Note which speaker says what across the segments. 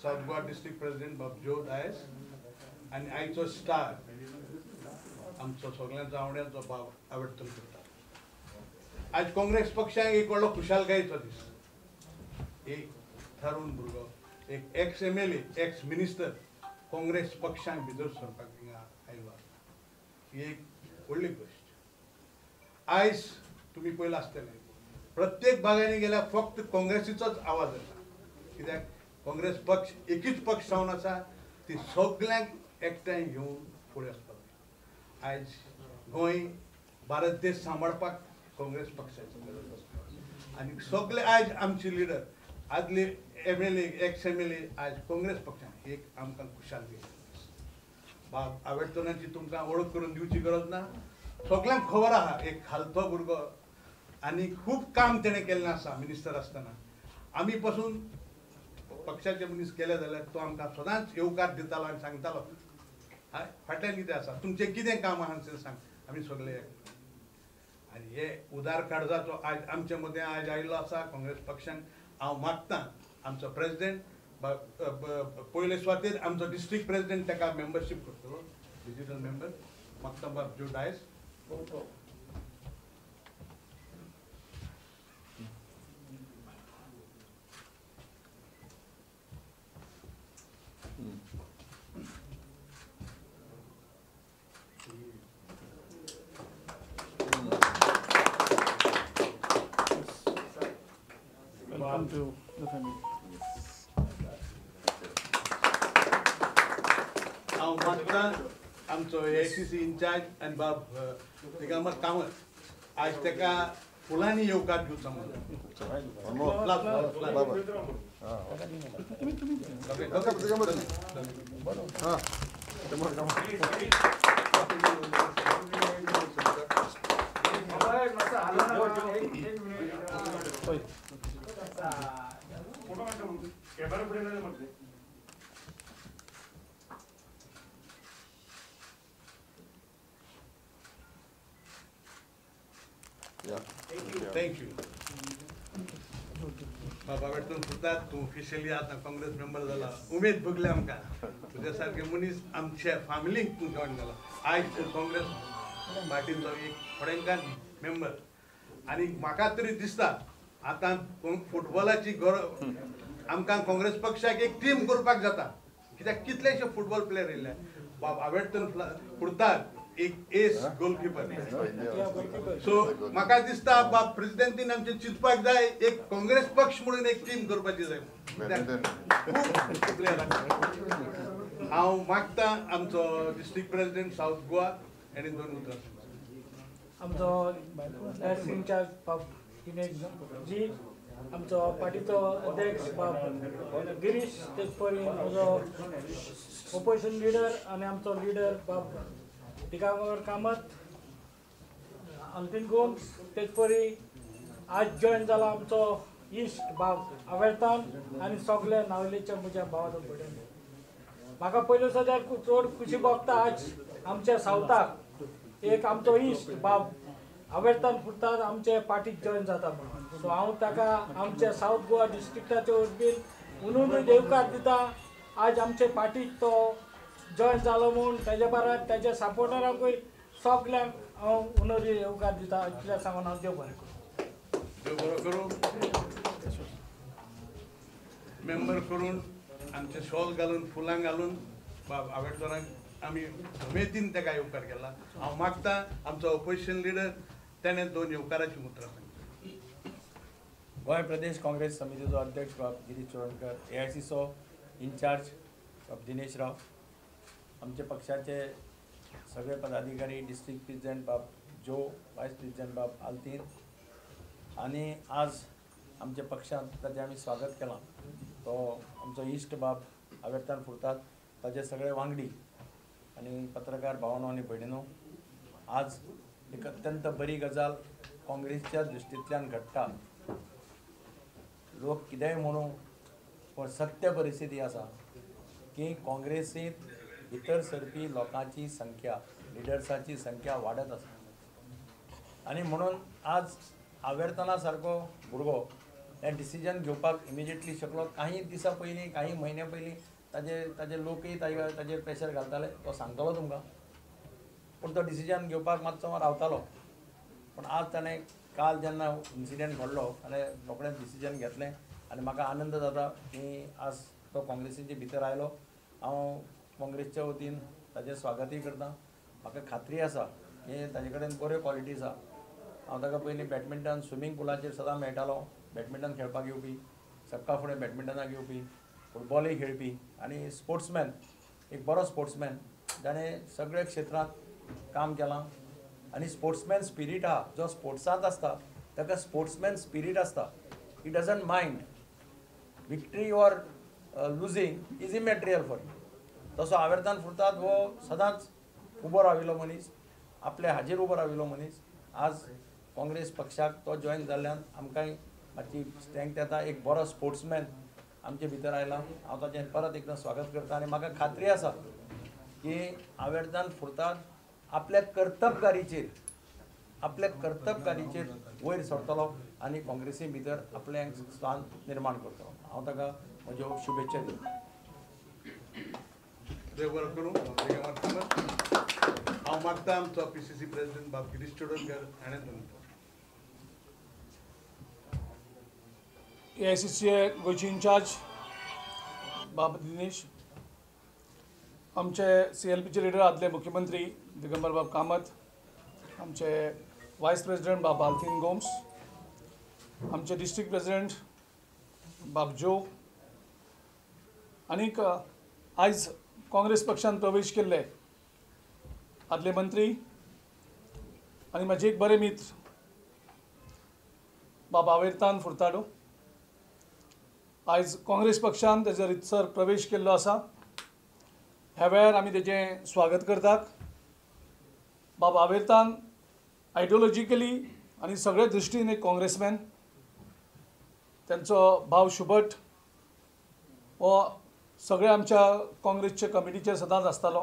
Speaker 1: South Goa district president बाब जो डायस आनी आयचो स्टार आमचो सगळ्यांचो आवड्याचो बाब आवेर्तन करता। आज काँग्रेस पक्षाक एक व्हडलो खुशालकायेचो दीस। एक तरुण भुरगो, एक ex M L A, ex minister Congress पक्षांक भितर सरपाक हिंगा आयलो आसा, ही एक व्हडली गोश्ट। आयज तुमी पळयलां आसतलें प्रत्येक भागांनी गेल्यार फक्त काँग्रेसीचोच आवाज येता, कित्याक काँग्रेस पक्ष एकीच पक्ष जावन आसा, ती सगल्यांक एकठांय घेवन फुडें वचपाक जाय। आयज गोंय भारत देश सांबाळपाक काँग्रेस पक्षाची गरज आसा आनी सगळे आयज आमचे लिडर आदले M L A, ex M L A आयज काँग्रेस पक्षान एक आमकां खुशाल बाब आवेर्तनाची तुमकां वळख करून दिवची गरज ना, सगल्यांक खबर आहा। एक खालतो भुरगो आनी खूब काम तेणें केल्लें आसा मिनिस्टर आसतना। आमी पासून पक्षाचे मनीस केले जाल्यार तो आमकां सदांच येवकार दितालो आनी सांगतालो हय फाटल्यान कितें आसा, तुमचें कितें काम आहा तें सांग, आमी सगळे आनी हे उदार काळजाचो आयज आमचे मदें आयज आयिल्लो आसा काँग्रेस पक्षान। हांव मागतां आमचो प्रेसिडेंट पयले सुवातेर आमचो डिस्ट्रिक्ट प्रेसिडेंट ताका मेंबरशीप करतलो, डिजिटल मेंबर मागता बाब जो Dias.
Speaker 2: Welcome to the family.
Speaker 1: हांव मागता आमचो ए I C C incharge आनी बाब दिगंबर कामत आज ताका फुलांनी येवकार दिवचो म्हणून। Thank you बाबा वेटून सुद्दां तूं ऑफिशियली आतां काँग्रेस मेंबर जाला, उमेद भोगल्या आमकां तुज्या सारके मनीस आमच्या फॅमिलीक तूं जॉयन जाला। आयज तूं काँग्रेस पार्टीचो एक फुडेंकार मेंबर आनी म्हाका तरी दिसता आतां फुटबॉलाची गरज आमकां काँग्रेस पक्षाक एक टीम करपाक जाता, कित्याक कितलेशे फुटबॉल प्लेयर येयले। बाब आवेर्तन फुडतात एक एस गोलकीपर, सो म्हाका दिसता बाब प्रेसिडेंटीन आमचे चिंतपाक जाय एक काँग्रेस पक्ष म्हणून एक टीम करपाची जाय। खूब प्लेयर हांव मागता आमचो डिस्ट्रिक्ट प्रेसिडेंट सावथ गोवा आनी दोन उतरां
Speaker 2: आमचो एस इन्चार्ज बाब दिनेश जी, आमचो पार्टीचो अध्यक्ष बाब गिरीश, तेचपरी म्हजो ओपोजिशन लिडर आनी आमचो लिडर बाब दिगंबर कामत, आल्तीन गोम्स, तेचपरी आज जॉयन जाला आमचो इश्ट बाब आवेर्तन आनी सगळे नावलेच्या म्हज्या भावाचो भयणींनो। म्हाका पयले सद्याक चड खुशी भोगता आज आमच्या सावथाक एक आमचो इश्ट बाब आवेर्तन फुडतात आमचे पार्टीक जॉयन जाता म्हणून। सो हांव ताका आमच्या सावथ गोवा डिस्ट्रिक्टाचे वतीन उनून येवकार दिता। आज आमचे पार्टीक तो जॉयन जालो म्हूण ताज्या बाराबर ताज्या सपोर्टरांकूय सगल्यांक हांव उनोरी येवकार दिता। इतलें सांगून हांव देव बरें करूं।
Speaker 1: देव बरो करूं। मेंबर करून आमचे शॉल घालून फुलां घालून बाब आवेर्तनाक आमी उमेदीन ताका येवकार केला। हांव मागता आमचो ओपोजिशन लिडर तेणें दोन येवकाराची उतरां सांगची।
Speaker 3: गोंय प्रदेश काँग्रेस समितीचो अध्यक्ष बाब गिरीश चोडणकर, ए I सीचो इन्चार्ज बाब दिनेश राव, आमचे पक्षाचे सगळे पदाधिकारी, डिस्ट्रिक्ट प्रेसिडेंट बाब जो, वायस प्रेसिडेंट बाब आल्तीन आनी आज आमच्या पक्षांत ताजें आमी स्वागत केलां तो आमचो इश्ट बाब आवेर्तन फुडतात, ताजे सगळे वांगडी आनी पत्रकार भावानो आनी भयणीनो, आज एक अत्यंत बरी गजाल काँग्रेसच्या दृश्टींतल्यान घडटा। लोक कितेंय म्हणू पूण सत्य परिस्थिती आसा की काँग्रेसींत भितर सरपी लोकांची संख्या, लिडर्साची संख्या वाडत आसा आनी म्हणून आज आवेर्तना सारको भुरगो हें डिसिजन घेवपाक इमिजिएटली शकलो. काही दिसां पयलीं, काही म्हयन्या पयलीं ताजे लोकय ताजेर प्रेशर घालताले, तो सांगतलो तुमकां, पूण तो डिसिजन घेवपाक मातसो रावतालो. पूण आज ताणें काल जेन्ना इन्सिडंट घडलो ताणें रोखडेंच डिसिजन घेतलें आनी म्हाका आनंद जाता की आज तो काँग्रेसीचे भितर आयलो. हांव काँग्रेसच्या वतीन ताजें स्वागतूय करता. म्हाका खात्री आसा की ताजे कडेन बऱ्यो क्वॉलिटीज आसा. हांव ताका पयलीं बॅडमिंटन स्विमींग पुलाचेर सदां मेळटालो, बॅडमिंटन खेळपाक येवपी, सक्का फुडें बॅडमिंटनाक येवपी, फुटबॉलूय खेळपी आनी स्पोर्ट्समॅन, एक बरो स्पोर्ट्समॅन जाणें सगळ्या क्षेत्रांत काम केलां. आनी स्पोर्ट्समॅन स्पिरीट आहा, जो स्पोर्ट्सांत आसता ताका स्पोर्ट्समॅन स्पिरीट आसता. He doesn't mind victory or losing is immaterial for him. तसो आवेर्तान फुर्ताद हो सदांच उबो राविल्लो मनीस, आपल्या हाजेर उबो राविल्लो मनीस. आज काँग्रेस पक्षाक तो जॉयन जाल्ल्यान आमकांय मातशी स्ट्रेंथ येता. एक बरो स्पोर्ट्समॅन आमचे भितर आयला. हांव ताचें परत एकदां स्वागत करता आनी म्हाका खात्री आसा की आवेर्तान फुर्ताद आपल्या कर्तबगारीचेर वयर सरतलो आनी काँग्रेसी भितर आपलें स्थान निर्माण करतलो. हांव ताका म्हज्यो शुभेच्छा दिता.
Speaker 1: देव बरो करूं. हांव मागता आमचो PCC president बाब गिरीश चोडणकर हाणें तुमकां.
Speaker 4: AICC गोंयचे इन्चार्ज बाब दिनेश, आमचे CLPचे लिडर आदले मुख्यमंत्री दिगंबर बाब कामत, आमचे वायस प्रेसिडेंट बाब आल्तीन गोम्स, आमचे डिस्ट्रिक्ट प्रेसिडेंट बाब जो, आनीक आयज काँग्रेस पक्षान प्रवेश केल्ले आदले मंत्री आनी म्हजे एक बरे मित्र बाब आवेर्तान फुर्ताडो आयज काँग्रेस पक्षान तेजो रितसर प्रवेश केल्लो आसा. ह्या वेळार आमी तेजें स्वागत करतात. बाब आवेर्तान आयडियोलॉजिकली आनी सगळे दृश्टीन एक काँग्रेसमॅन, तेंचो भाव शुभट हो सगळे आमच्या काँग्रेसच्या कमिटीचेर सदांच आसतालो,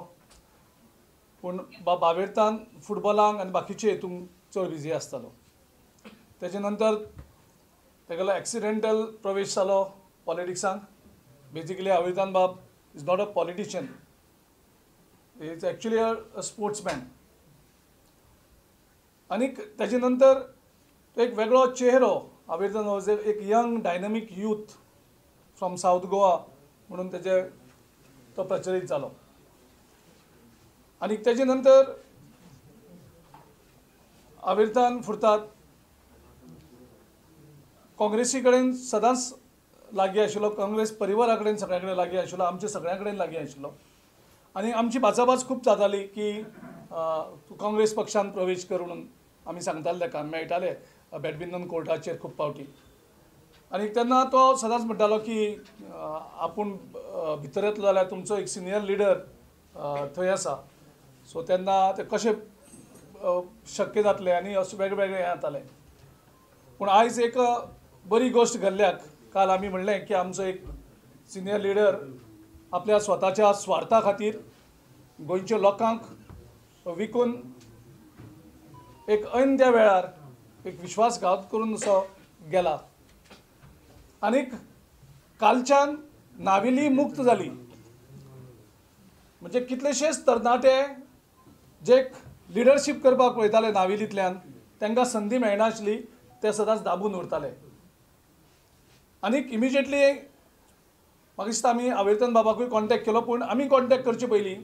Speaker 4: पूण बाब आवेर्तान फुटबॉलांक आनी बाकीचे हितून चड बिजी आसतालो. तेजे नंतर तेगेलो एक्सिडेंटल प्रवेश जालो पॉलिटिक्सांक. बेजिकली आवेर्तान बाब is not a politician, he is actually a sportsman. आनीक ताजे नंतर एक वेगळो चेहरो आवेर्तान वॉज एक young dynamic youth from South Goa म्हणून तेजे तो प्रचलित जालो. आनीक ताजे नंतर आवेर्तान फुर्ताद काँग्रेसी कडेन सदांच लागीं आशिल्लो, काँग्रेस परिवारा कडेन सगळ्या कडेन लागीं आशिल्लो, आमचे सगळ्यां कडेन लागीं आशिल्लो आनी आमची बाचाबाच खूब जाताली की काँग्रेस पक्षान प्रवेश कर म्हणून आमी सांगताले ताका, मेळटाले बॅडमिंटन कोर्टाचेर खूब फावटी. आनी तेन्ना तो सदांच म्हणटालो की आपूण भितर येतलो जाल्यार तुमचो एक सिनियर लिडर थंय आसा, सो तेन्ना तें कशें शक्य जातलें आनी अशें वेगवेगळें हें जातालें. पूण आयज एक बरी गोश्ट घडल्याक काल आमी म्हणलें की आमचो एक सिनियर लिडर आपल्या स्वताच्या स्वार्था खातीर गोंयच्या लोकांक विकून एक ऐन त्या वेळार एक विश्वासघात करून असो गेला. आनीक कालच्यान नावेली मुक्त जाली, म्हणजे कितलेशेच तरणाटे जे लिडरशीप करपाक पळयताले नावेलींतल्यान तांकां संदी मेळनासली, ते सदांच दाबून उरताले. आनीक इमिजिएटली म्हाका दिसता आमी आवेर्तान बाबाकूय कॉन्टेक्ट केलो, पूण आमी कॉन्टेक्ट करचे पयलीं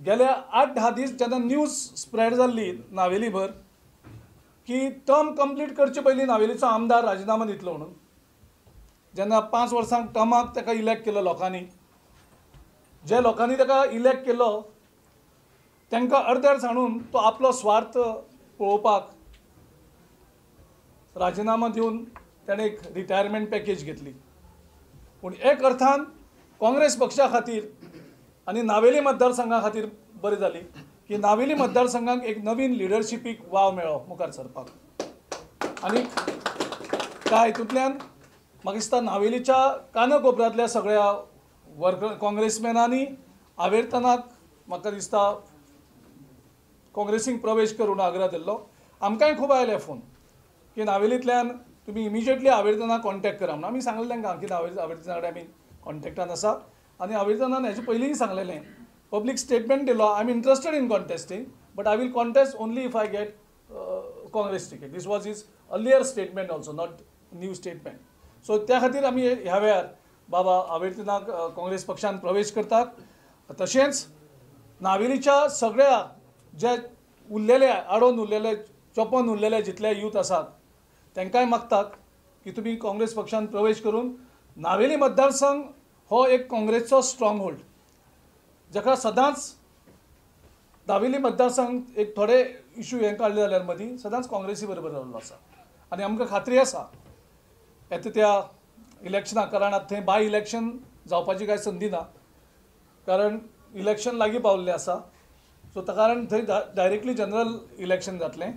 Speaker 4: गेल्या 8-10 दीस जेन्ना न्यूज स्प्रेड जाल्ली नावेली भर की टर्म कंप्लीट करचे पयलीं नावेलीचो आमदार राजिनामा दितलो म्हणून, जेन्ना 5 वर्सांक टर्माक ताका इलेक्ट केलो लोकांनी, जे लोकांनी ताका इलेक्ट केलो तांकां अर्द्यार सांडून तो आपलो स्वार्थ पळोवपाक राजिनामा दिवन ताणें एक रिटायरमेंट पॅकेज घेतली. पूण एक अर्थान काँग्रेस पक्षा खातीर आनी नावेली मतदारसंघा खातीर बरें जाली की नावेली मतदारसंघाक एक नवीन लिडरशिपीक वाव मेळ्ळो मुखार सरपाक. आनी त्या हितूंतल्यान म्हाका दिसता नावेलीच्या कानाकोपऱ्यांतल्या सगळ्या वर्कर काँग्रेसमॅनांनी आवेर्तानाक म्हाका दिसता काँग्रेसीक प्रवेश करून आग्रह दिल्लो. आमकांय खूब आयले फोन की नावेलींतल्यान तुमी इमिजिएटली आवेदनाक कॉन्टॅक्ट करा म्हणून आमी सांगलें तांकां की आवेदना कडेन आमी कॉन्टॅक्टान आसा. आनी आवेदनान हेजे पयलींय सांगलेलें, पब्लीक स्टेटमेंट दिलो, I am interested in contesting but I will contest only if I get Congress ticket. This was his earlier statement also, not new statement. So त्या खातीर आमी ह्या वेळार बाबा आवेदनाक काँग्रेस पक्षान प्रवेश करतात. तशेंच नावेलीच्या सगळ्या जे उरलेले आडोवन उरलेले चोपोन उरलेले जितले यूथ आसात तांकांय मागतात की तुमी काँग्रेस पक्षान प्रवेश करून नावेली मतदारसंघ हो एक काँग्रेसचो स्ट्रॉंग होल्ड, जाका सदांच नावेली मतदारसंघ एक थोडे इशू हें काडले जाल्यार मदीं सदांच काँग्रेसी बरोबर रावल्लो आसा. आनी आमकां खात्री आसा येता त्या इलेक्शनाक, कारण आतां थंय बाय इलेक्शन जावपाची कांय संदी ना, कारण इलेक्शन लागीं पावल्लें आसा. सो कारण थंय डायरेक्टली जनरल इलेक्शन जातलें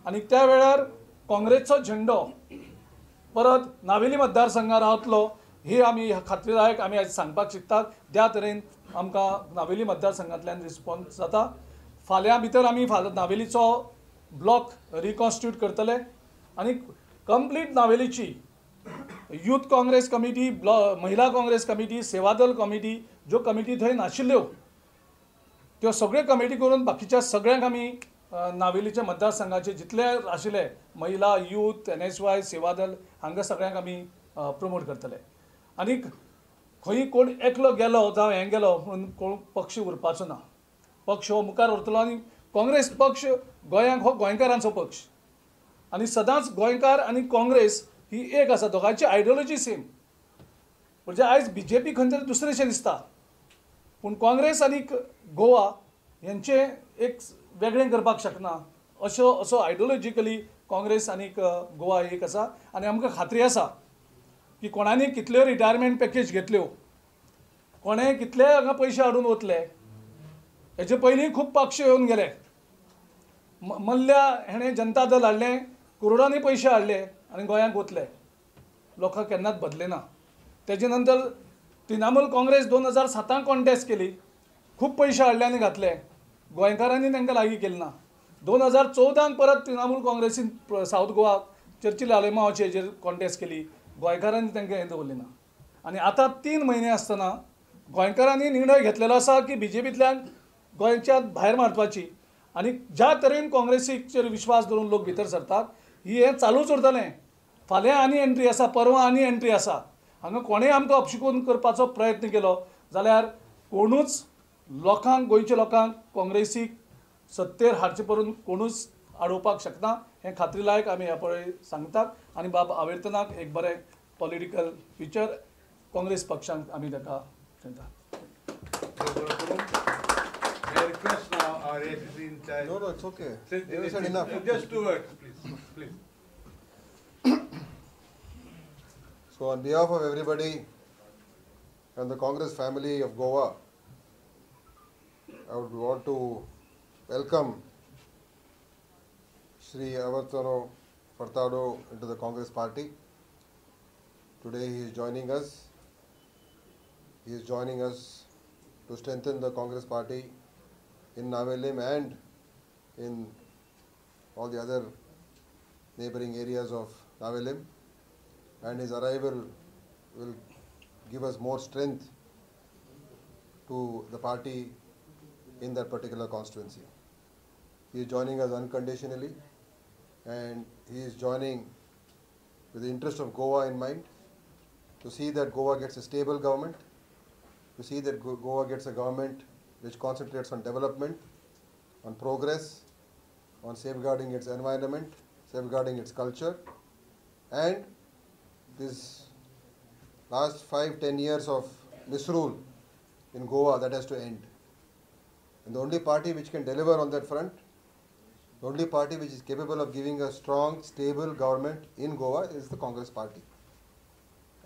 Speaker 4: आनी त्या वेळार काँग्रेसचो झेंडो परत नावेली मतदारसंघार रावतलो ही आमी खात्रीदायक आमी आयज सांगपाक शकतात. त्या तरेन आमकां नावेली मतदारसंघांतल्यान रिस्पॉन्स जाता. फाल्यां भितर आमी फाल्यां नावेलीचो ब्लॉक रिकॉन्स्टिट्यूट करतले आनी कंप्लीट नावेलीची यूथ काँग्रेस कमिटी, महिला काँग्रेस कमिटी, सेवादल कमिटी, ज्यो कमिटी थंय नाशिल्ल्यो त्यो सगळ्यो कमिटी करून बाकीच्या सगळ्यांक आमी नावेलीच्या मतदारसंघाचे जितले आशिल्ले महिला, यूथ, NSY, Sevadal हांगा सगळ्यांक आमी प्रमोट करतले. आनी खंय कोण एकलो गेलो जावं हें गेलो म्हणून कोण पक्ष उरपाचो ना, पक्ष हो मुखार उरतलो. आनी काँग्रेस पक्ष गोंयांक हो गोंयकारांचो पक्ष आनी सदांच गोंयकार आनी काँग्रेस ही एक आसा, दोगांयची आयडियोलॉजी सेम. म्हणजे आयज बीजेपी खंय तरी दुसरेंशें दिसता, पूण काँग्रेस आनी गोवा हेंचें एक वेगळें करपाक शकना अशो असो आयडियोलॉजिकली काँग्रेस आनी गोवा एक आसा. आनी आमकां खात्री आसा की कोणांनी कितल्यो रिटायरमेंट पॅकेज घेतल्यो, कोणें कितले हांगा पयशे हाडून वतले, हेजे पयलीं खूब पक्ष येवन गेले. मल्ल्या हेणें जनता दल हाडलें, करोडांनी पयशे हाडले आनी गोंयांक वतले, लोकांक केन्नाच बदले ना. तेजे नंतर तृणमूल काँग्रेस 2007 कॉन्टेस्ट केली, खूब पयशे हाडले आनी घातले, गोंयकारांनी तांकां लागीं केलें ना. 2014 परत तृणमूल काँग्रेसीन सावथ गोवा चर्चिल आलेमावाचे हेजेर कॉन्टेस्ट केली, गोंयकारांनी तांकां हें दवरलें ना. आनी आतां 3 म्हयने आसतना गोंयकारांनी निर्णय घेतलेलो आसा की बीजेपींतल्यान गोंयच्या भायर मारपाची. आनी ज्या तरेन काँग्रेसीचेर विश्वास दवरून लोक भितर सरतात ही हें चालूच उरतलें. फाल्यां आनी एंट्री आसा, परवां आनी एंट्री आसा. हांगा कोणेंय आमकां अपशिकून करपाचो प्रयत्न केलो जाल्यार कोणूच लोकांक, गोंयच्या लोकांक काँग्रेसीक सत्तेर हाडचे परून कोणूच आडोवपाक शकना हें खात्री लायक आमी ह्या पळय सांगतात. आनी बाब आवेदनाक एक बरें पॉलिटिकल फ्युचर काँग्रेस पक्षांक आमी ताका दितात.
Speaker 1: Request now our ACC in charge.
Speaker 5: No, no, it's okay. You said enough.
Speaker 1: Just 2 words, please. Please.
Speaker 5: So on behalf of everybody and the Congress family of Goa, I would want to welcome Shri Avertano Furtado into the Congress party. Today he is joining us. He is joining us to strengthen the Congress party in Navelim and in all the other neighboring areas of Navelim, and his arrival will give us more strength to the party in that particular constituency. He is joining us unconditionally, and he is joining with the interest of Goa in mind, to see that Goa gets a stable government, to see that Goa gets a government which concentrates on development, on progress, on safeguarding its environment, safeguarding its culture, and this last 5-10 years of misrule in Goa, that has to end. And the only party which can deliver on that front, the only party which is capable of giving a strong, stable government in Goa is the Congress party.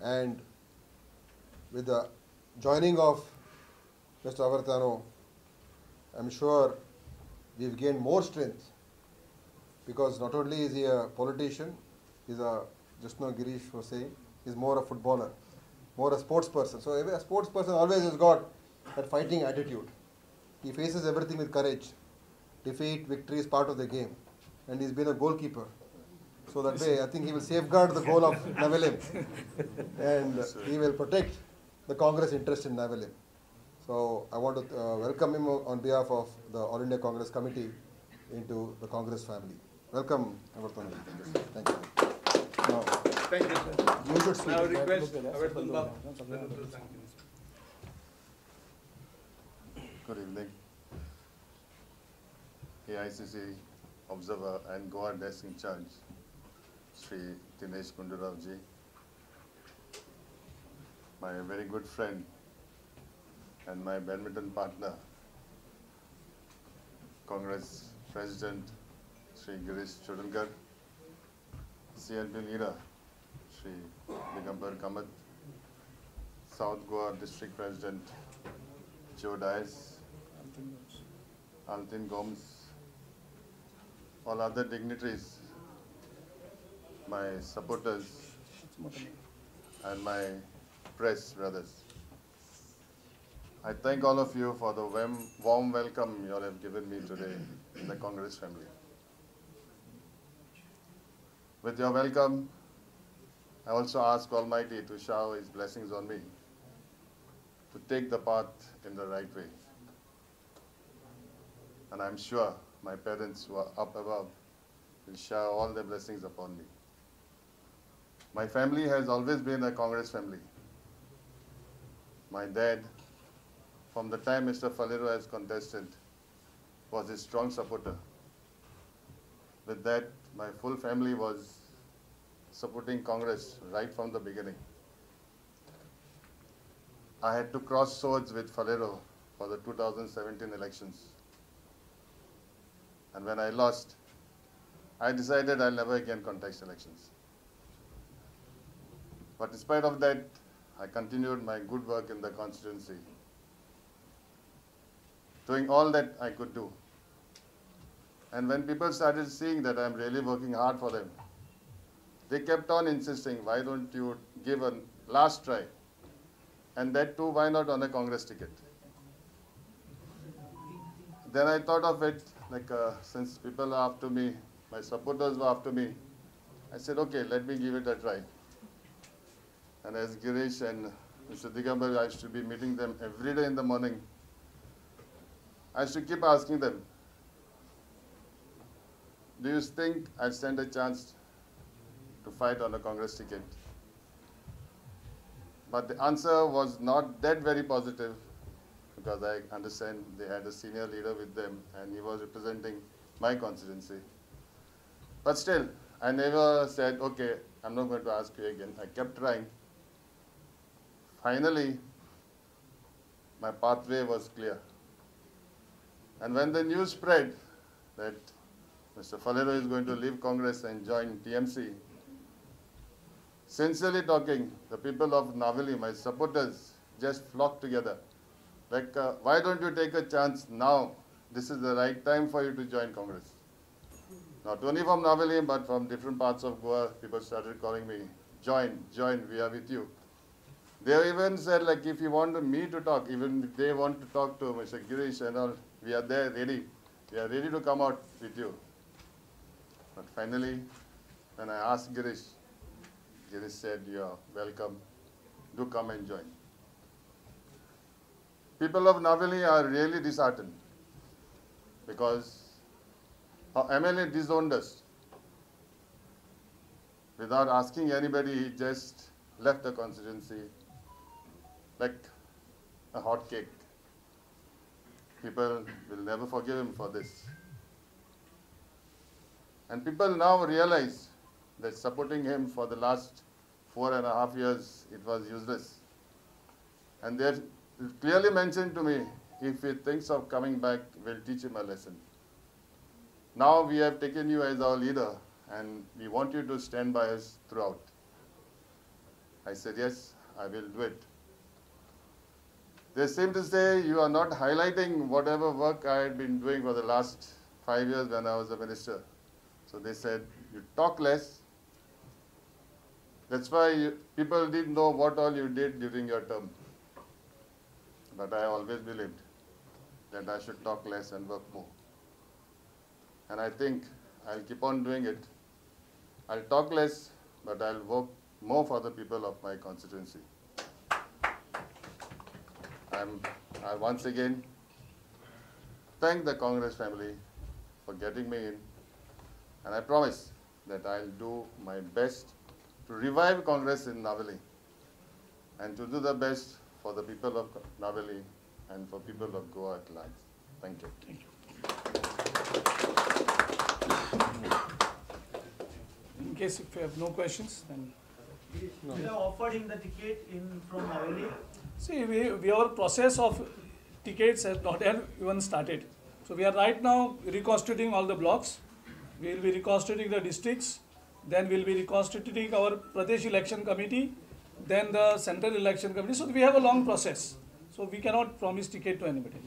Speaker 5: And with the joining of Mr. Avertano, I'm sure we've gained more strength, because not only is he a politician, he's a, just now Girish was saying, he's more a footballer, more a sports person. So a sports person always has got that fighting attitude. He faces everything with courage. Defeat, victory is part of the game. And he's been a goalkeeper. So that way, I think he will safeguard the goal of Navelim and he will protect the Congress interest in Navelim. So I want to welcome him on behalf of the All India Congress Committee into the Congress family. Welcome, Averton. Thank you. Now,
Speaker 1: thank you, sir.
Speaker 5: You should speak.
Speaker 1: Now request Averton Bab.
Speaker 6: Good evening. AICC Observer and Goa Desk in Charge, Shri Dinesh Gundu Rao ji, my very good friend and my badminton partner, Congress President Shri Girish Chodankar, CLP leader Shri Digambar Kamat, South Goa District President Joe Dias, Altin Gomes, all other dignitaries, my supporters and my press brothers. I thank all of you for the warm welcome you all have given me today in the Congress family. With your welcome, I also ask Almighty to shower His blessings on me, to take the path in the right way. And I'm sure my parents who are up above will shower all their blessings upon me. My family has always been a Congress family. My dad, from the time Mr. Faleiro has contested, was a strong supporter. With that, my full family was supporting Congress right from the beginning. I had to cross swords with Faleiro for the 2017 elections. And when I lost, I decided I'll never again contest elections. But in spite of that, I continued my good work in the constituency, doing all that I could do. And when people started seeing that I'm really working hard for them, they kept on insisting, why don't you give a last try? And that too, why not on a Congress ticket? Then I thought of it, like since people are after me, my supporters were after me, I said, okay, let me give it a try. And as Girish and Mr. Digambar, I used to be meeting them every day in the morning. I used to keep asking them, do you think I stand a chance to fight on a Congress ticket? But the answer was not that very positive, because I understand they had a senior leader with them and he was representing my constituency. But still, I never said, okay, I'm not going to ask you again. I kept trying. Finally, my pathway was clear. And when the news spread that Mr. Faleiro is going to leave Congress and join TMC, sincerely talking, the people of Navelim, my supporters, just flocked together. Like, why don't you take a chance now? This is the right time for you to join Congress. Not only from Navelim, but from different parts of Goa, people started calling me, join, join, we are with you. They even said, like, if you want me to talk, even if they want to talk to Mr. Girish and all, we are there ready. We are ready to come out with you. But finally, when I asked Girish, Girish said, you are welcome, do come and join. People of Navelim are really disheartened because our MLA disowned us. Without asking anybody, he just left the constituency like a hot cake. People will never forgive him for this. And people now realize that supporting him for the last 4.5 years, it was useless. And they clearly mentioned to me, if he thinks of coming back, we'll teach him a lesson. Now we have taken you as our leader and we want you to stand by us throughout. I said, yes, I will do it. They seem to say you are not highlighting whatever work I had been doing for the last 5 years when I was a minister. So they said, you talk less. That's why people didn't know what all you did during your term. But I always believed that I should talk less and work more. And I think I'll keep on doing it. I'll talk less, but I'll work more for the people of my constituency. I once again thank the Congress family for getting me in, and I promise that I'll do my best to revive Congress in Navelim and to do the best for the people of Navelim and for people of Goa at large. Thank you.
Speaker 4: Thank you. In case if you have no questions, then...
Speaker 7: No. You have offered him the ticket from Navelim?
Speaker 4: See, we our process of tickets has not even started. So we are right now reconstituting all the blocks. We will be reconstituting the districts. Then we will be reconstituting our Pradesh Election Committee, then the Central Election Committee. So we have a long process. So we cannot promise ticket to anybody.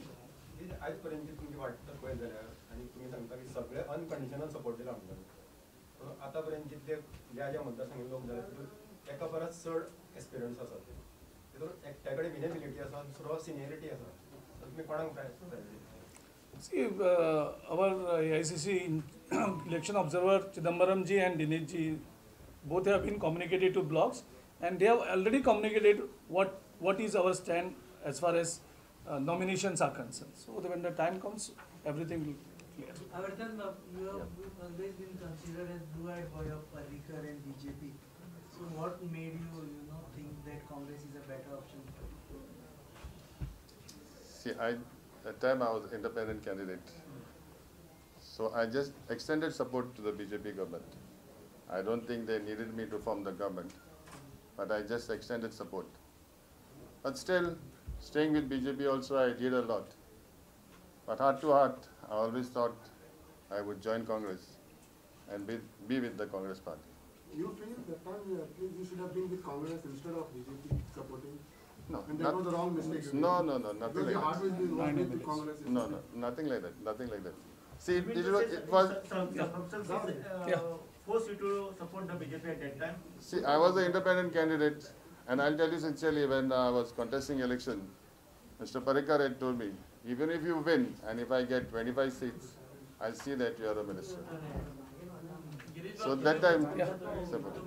Speaker 4: See, our AICC election observer Chidambaram ji and Dinesh ji both have been communicated to blocks, and they have already communicated what is our stand as far as nominations are concerned. So when the time comes, everything will be clear.
Speaker 8: Avartan, you have always been considered as blue-eyed boy of Parrikar and BJP. So what made you, think that Congress is a better option for you?
Speaker 6: See, at that time I was independent candidate. So I just extended support to the BJP government. I don't think they needed me to form the government, but I just extended support. But still, staying with BJP also, I did a lot. But heart to heart, I always thought I would join Congress and be with the Congress party.
Speaker 9: You feel that time you should have been with Congress instead of BJP supporting?
Speaker 6: No.
Speaker 9: And that was the wrong mistake.
Speaker 6: No, no, no, nothing like that.
Speaker 9: Heart was with Congress.
Speaker 6: No, no, nothing like that, nothing like that. See, it was
Speaker 7: forced you to support the BJP at that time?
Speaker 6: See, I was an independent candidate, and I'll tell you sincerely, when I was contesting election, Mr. Parrikar had told me, even if you win and if I get 25 seats, I'll see that you are a minister. So that time, support.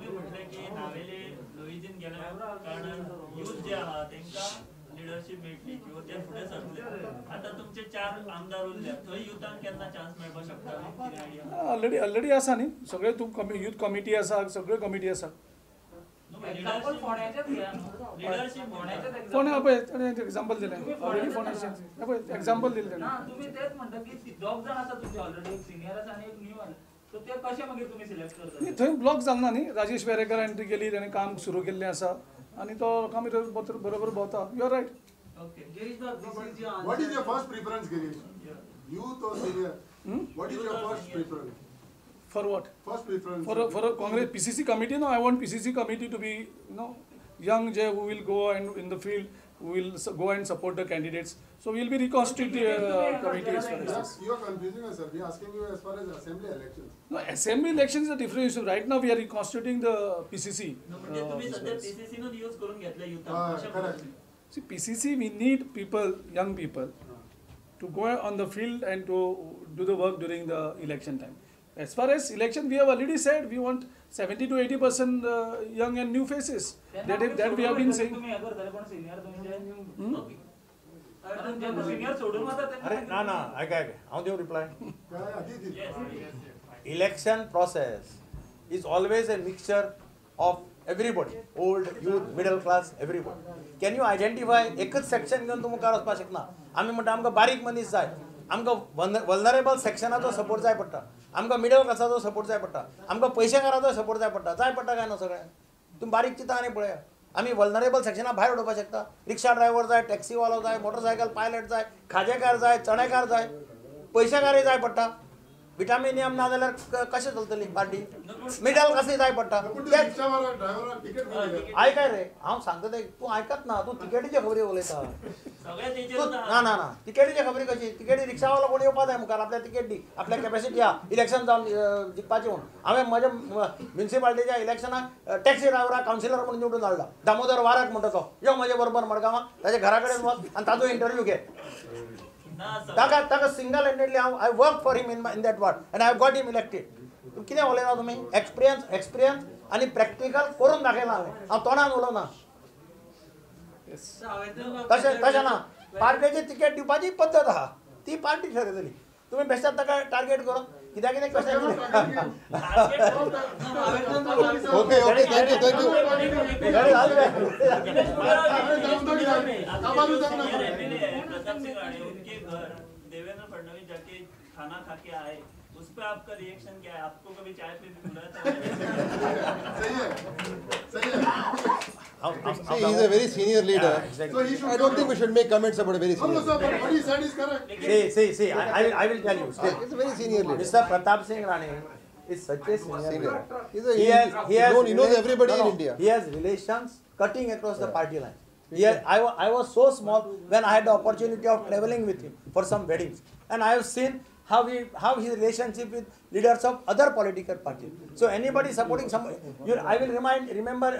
Speaker 10: Leadership मेळटली किंवा ते फुडें सरतले. आतां तुमचे 4 आमदार उरले, थंय युथांक केन्ना चान्स मेळपाक शकता?
Speaker 4: ऑलरेडी आसा न्ही, सगळे तूं युथ कमिटी आसा, सगळ्यो कमिटी आसा. फोंड्या पळय ताणें एग्जाम्पल दिलें, ऑलरेडी फोंड्याचें पळय एग्जाम्पल दिलें ताणें.
Speaker 10: तुमी तेच म्हणटा की दोग जाण आसा तुमचे ऑलरेडी, एक सिनियर आसा आनी एक न्यू आसा, सो ते कशें मागीर तुमी सिलेक्ट करता?
Speaker 4: न्ही, थंय ब्लॉक जालना न्ही. राजेश वेरेकर एंट्री केली, ताणें काम सुरू केल्लें आसा आनी तो लोकां भितर बरोबर भोंवता. You are right.
Speaker 10: Okay Girish Bab, this is your
Speaker 9: What is your first preference, Girish? Youth or senior? What is your first preference?
Speaker 4: For what?
Speaker 9: First preference.
Speaker 4: For a Congress PCC committee, no, I want PCC committee to be, young Jay who will go and in the field, who will go and support the candidates. So we will be reconstituting committee as far as this.
Speaker 9: You are confusing us, sir. We are asking you as far as assembly elections.
Speaker 4: No, assembly elections is a different issue. Right now we are reconstituting the PCC.
Speaker 10: No, but तुम्ही सध्या PCC no use करून घेतले youth.
Speaker 9: Correct.
Speaker 4: See, PCC, we need people, young people, to go on the field and to do the work during the election time. As far as election, we have already said we want 70 to 80% young and new faces. That we have been saying.
Speaker 3: अरे ना ना, आयक आयक, हांव दिवं reply. Election process is always a mixture of everybody, old, youth, middle class, everybody. Can you identify एकच section घेवन तूं मुखार वचपाक शकना? आमी म्हणटा आमकां बारीक मनीस जाय, आमकां वल्नरेबल सेक्शनाचो सपोर्ट जाय पडटा, आमकां मिडल क्लासाचो सपोर्ट जाय पडटा, आमकां पयशेकाराचो सपोर्ट जाय पडटा. जाय पडटा काय ना सगळ्यांक? तुमी बारीक चिंता आनी पळया, आमी वल्नरेबल सेक्शना भायर उडोवपाक शकता. रिक्षा ड्रायव्हर जाय, टॅक्सीवालो जाय, मोटरसायकल पायलट जाय, खाजेकार जाय, चणेकार जाय, पयशेकारय जाय पडटा. विटामिनियम ना जाल्यार कशें चलतली पार्टी? मिडल क्लासूय जाय पडटा. आयकाय रे, हांव सांगता तें तूं आयकत ना. तूं तिकेटीचे खबरी उलयता. ना ना ना, तिकेटीचे खबरी कशी? तिकेटी रिक्षावालो कोण येवपा जाय मुखार, आपल्या तिकेट दी, आपल्या कॅपेसिटी आहा इलेक्शन जावन जिखपाचें म्हूण. हांवें म्हज्या म्युनिसिपालिटीच्या इलेक्शनाक टॅक्सी ड्रायव्हराक कावन्सिलर म्हणून निवडून हाडला, दामोदर वारक म्हणटा तो. यो म्हजे बरोबर मडगांवां ताच्या घरा कडेन वच आनी ताजो इंटरव्यू घे. ताका ताका सिंगल हँडेडली हांव I work for him in that ward and I have got him elected.
Speaker 11: कितें उलयता तुमी एक्सपिरियन्स एक्सपिरियन्स आनी प्रॅक्टिकल करून दाखयला हांवें, हांव तोंडान उलोवना. तशें तशें ना, पार्टेची तिकेट दिवपाची पद्दत आहा, ती पार्टी ठरयतली. तुमी बेश्टात ताका टार्गेट करून कित्याक कितें कशें.
Speaker 5: Okay okay thank you thank you.
Speaker 10: Pratap Singh Rane उनके घर देवेंद्र फडणवीस जाके खाना खा के आए, उस पे आपका रिएक्शन क्या है? आपको कभी चाय पे भी बुलाया था?
Speaker 9: सही है सही है.
Speaker 5: See, he is a very senior leader.
Speaker 11: Yeah, exactly.
Speaker 5: So I don't think we should make comments about a very senior
Speaker 9: No, sir,
Speaker 5: leader.
Speaker 9: But what he said is correct.
Speaker 11: See, see, see. I will tell you.
Speaker 5: He's a very senior leader.
Speaker 11: Mr. Pratap Singh Rane is such a senior leader.
Speaker 5: He's a, he knows everybody in India.
Speaker 11: He has relations cutting across the party lines. I was so small when I had the opportunity of traveling with him for some weddings, and I have seen how his relationship with leaders of other political parties. So anybody supporting somebody, I will remember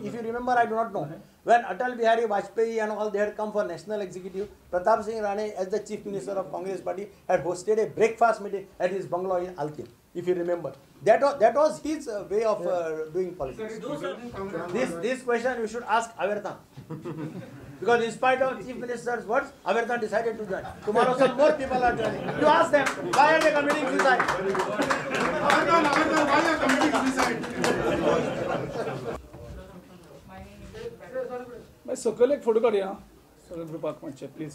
Speaker 11: if you remember, I do not know, when Atal Bihari Vajpayee and all, they had come for national executive, Pratap Singh Rane as the chief minister of Congress party had hosted a breakfast meeting at his bungalow in Altin, if you remember. That was his way of doing politics. This question you should ask Avertan. Because in spite of Chief Minister's words, Avertan decided to join. Tomorrow some more people are joining. You ask them, why are they committing suicide?
Speaker 9: Avertan, why are you committing suicide?
Speaker 4: सकयल एक photo काडया सगळे ग्रुपाक मातशें please.